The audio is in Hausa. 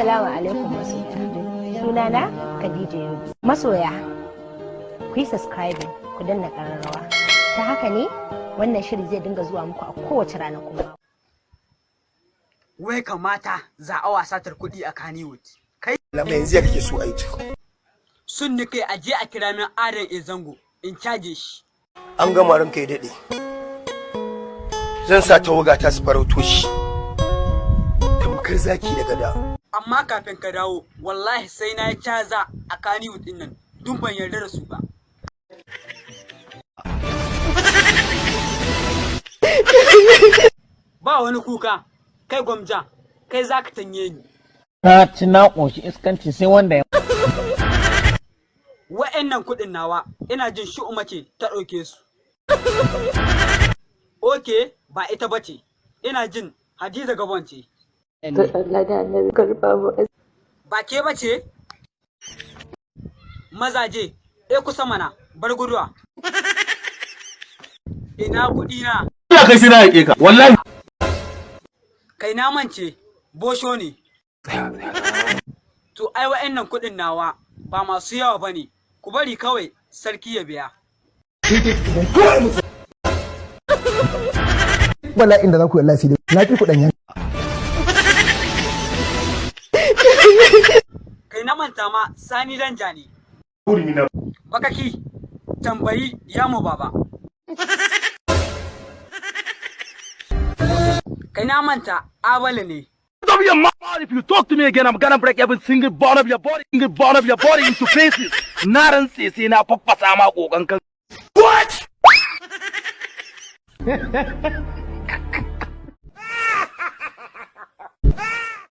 Assalamu alaikum masoya. Sunana Khadija Yobi. Masoya, ku yi subscribing, ku danna ƙararrawa. Ta haka ne wannan shiri zai dinga zuwa muku a kowace ranakun mako. Wai kamata za a wasatar kuɗi a Kannywood. Kai. Lama yanzu ya kake so a yi to? Sun ni kai aje a kira min Adam A Zango in caje shi. An gama, ranka ya daɗe. Zan sa tawaga ta su farauto shi. Tamkar zaki da gada. Amma kafin ka dawo, wallahi sai na yi caza a Kannywood ɗin nan, dun ban yarda da su ba. Ba wani kuka, kai gwamja, kai za ka tanye ni. Na ci na ƙoshi, iskanci sai wanda ya Wa'annan kuɗin nawa, ina jin shu'uma ce ta ɗauke su. Ok, ba ita ba ce, ina jin Hadiza Gabon ce. Allah da Annabi karfa mu. Ba ke ba ce? Mazaje, e kusa mana, bar guduwa. Ina kuɗi na? Ina kai sai na yaƙe ka wallahi. Kai, na mance, bosho ne. To ai wa'annan kuɗin nawa ba masu yawa ba ne, ku bari kawai sarki ya biya. Bala'in da za ku yi, Allah sai dai na fi ku ɗanyen. Kai, na manta ma, Sani Danja ne. Bakaki, tambayi Yamu Baba. Kai, na manta, Abale ne. Of your mouth. If you talk to me again, I'm gonna break every single bone of your body, single bone of your body into pieces. Na rantse sai na faffasa ma kokon kan. What?